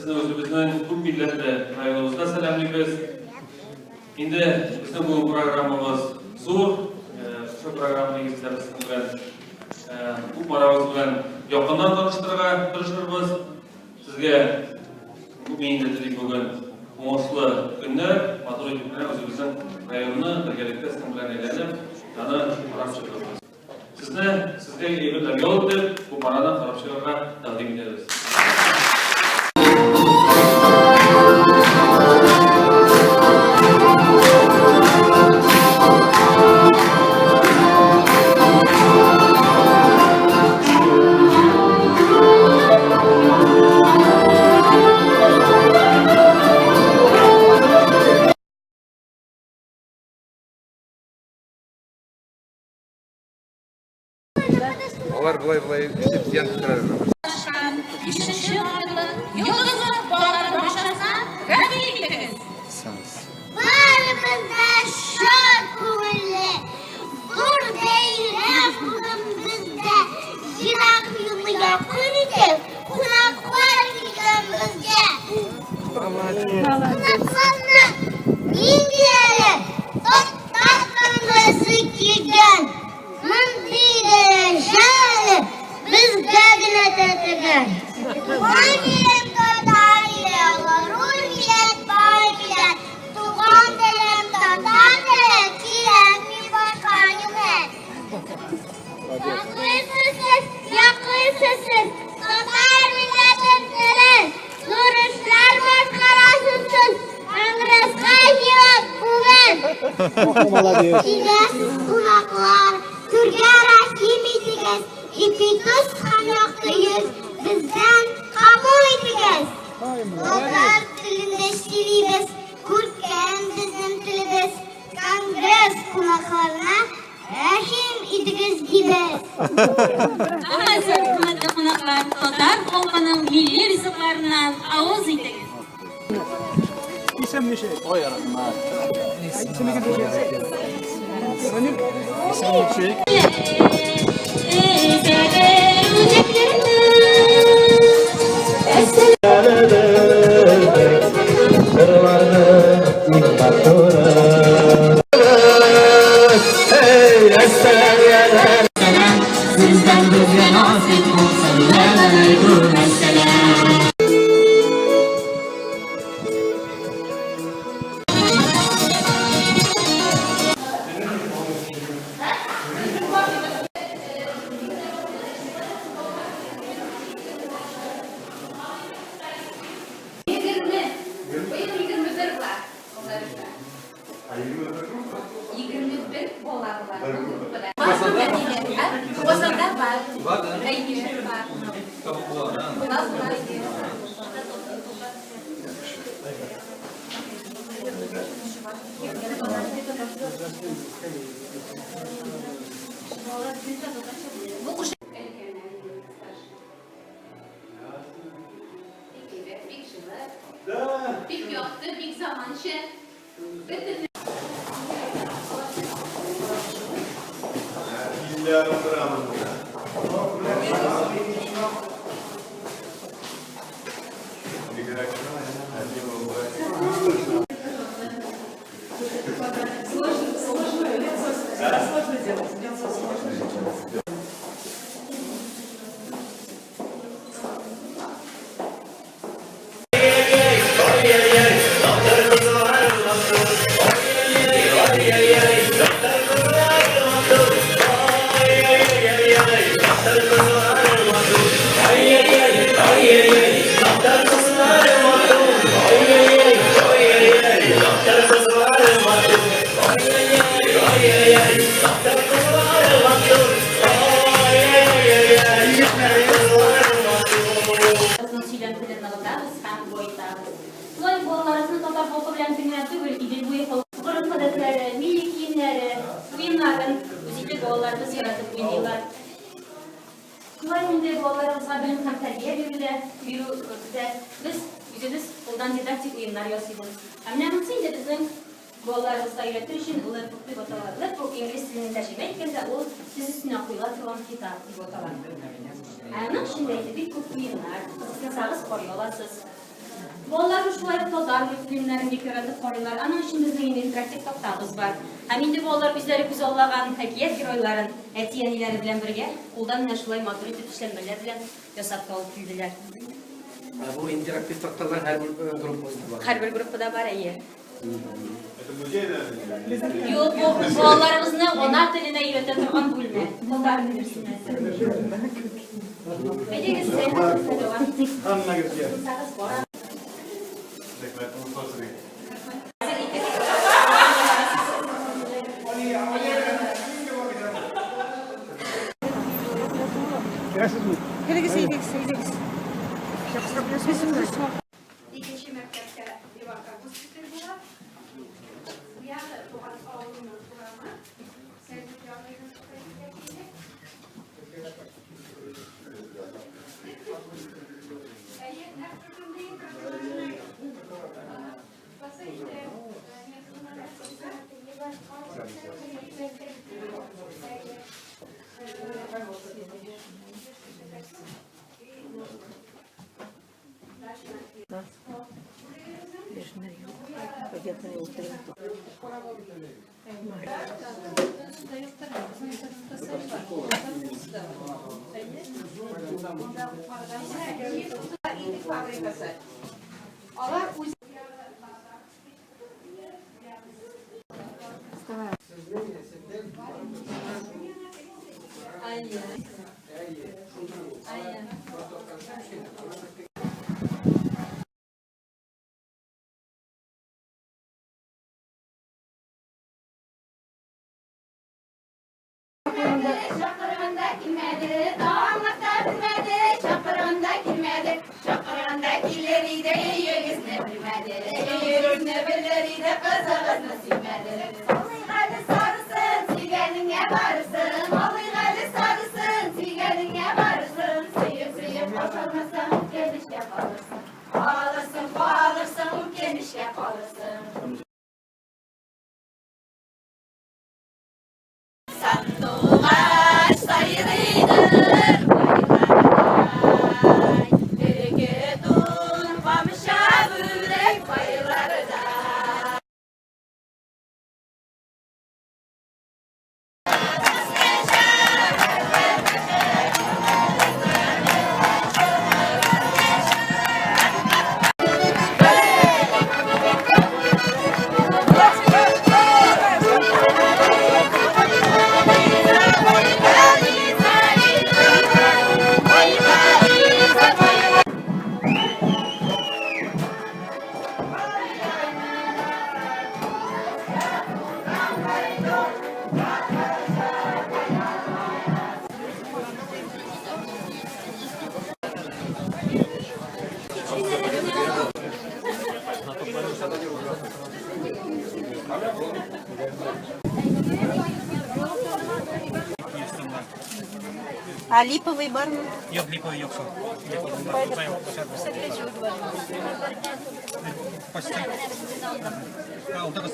Сезне үзебезнең күп милләтле районыбызда сәламлибез. Инде безнең бүген программабыз зур. Шушы программа нигезендә без сезнең белән Кукмарабыз белән якыннан таныштырырга тырышырбыз. Сезгә мин инде телим бүген уңышлы көннәр, матур итеп менә үзебезнең районны бергәлектә сезнең белән әйләнеп, аны карап чыгырбыз. Сезне, сезгә әйберләр ял итеп, Кукмараны карап чыгарга тәкъдим итәбез. Алар болай болай эшләп зыян китерәләр. Бишенче номерлы Йолдызлык балалар бакчасына рәхим итегез! Барыбыз да шат күңелле, зур бәйрәм бүген бездә. Ерак юлны якын итеп, кунаклар килгән безгә. Кунакларның ниндиләре татар конгрессы килгән. Мондый дәрәҗә әле безгә генә тәтегән. Туган илем татар иле, горур милләт бар милләт. Туган телем татар теле, кирәкми башка юнәт. Саклыйсыз сез, яклыйсыз сез, татар милләтен телен. Зур эшләр башкарасыз сез, конгресска җыелып бүген. Киләсез кунаклар, түргә рәхим итегез, ипи-тоз һәм якты йөз бездән кабул итегез. Татар телендә сөйлибез, күркәм безнең телебез, конгресс кунакларына рәхим итегез дибез. Ә хәзер, хөрмәтле кунаклар, татар халкының милли ризыкларыннан авыз итегез. Исем ничек? Ой, рәхмәт. Исемегез ничек? Исем ничек? Егерме. Быел 21 була. Егерме бер бала була. Казанда бар. Бар, да? Әйе, бар. Табып була, да? Була, була. Бу Бик әйбәт, бик җылы. Бик якты, бик заманча. Бөтен Безнең сөйләм телен ныгытабыз һәм баетабыз. Шулай ук балаларыбызны татар халкы белән генә түгел, Идел буе халкы гореф-гадәтләре, милли киемнәре, уеннарын үз итеп балаларыбыз яратып уйныйлар. Шулай ук инде балаларыбызга белем һәм тәрбия бирүдә, бирүдә без үзебез кулдан дидактик уеннар ясыйбыз. Ә менә монысы инде безнең Балаларыбызга өйрәтер өчен лэпбук дип атала. Лэпбук инглиз теленнән тәрҗемә иткәндә ул тез өстенә куела торган китап дип атала. Ә аның эчендә инде бик күп уеннар, кызыксынсагыз карый аласыз. Балалар шулай ук татар мультфильмнарын бик яратып карыйлар. Аның өчен безнең инде интерактив тактабыз бар. Һәм инде балалар үзләре күзаллаган әкият геройларын әти-әниләре белән бергә кулдан менә шулай матур итеп эшләнмәләр белән ясап та алып килделәр. Ә бу интерактив такталар һәрбер группасында бар. Һәрбер группада бар, әйе. Это музей, наверное? Юк, бу балаларыбызны ана теленә өйрәтә торган бүлмә. Татар университеты. Әйдәгез, сәяхәтебезне дәвам итик. Һәммәгезгә. Булсагыз, барабыз. Рәхмәт, уңышлар. Әзер итеп. Керәсезме? Керегез, әйдәгез, әйдәгез. Икенче мәктәптә эвакогоспиталь була. Буягы туган авылының урамы. Сәлмәт янына килде. Әйе, нәкъ шушындый баса инде. Итек фабрикасы. Алар үз Әйе. Әйе. Чакырганда килмәде, таң ата белмәде, чакырганда килмәде, чакырганда килер иде, өегезне белмәде, өегезне белер иде, кызыгызны сөймәде. Алыйк әле сарысын, сөйгәнеңә барысын, алыйк әле сарысын, сөйгәнеңә барысын, сөеп-сөеп ашалмасаң, үкенечкә калырсың, калырсың, калырсың, үкенечкә калырсың. Сандугач сайрыйдыр байлардай, Бөркет камча бүрек байларда. А липовый бармы? Юк, липовый юк шул. Липовый бар. Почти. Алдыгыз.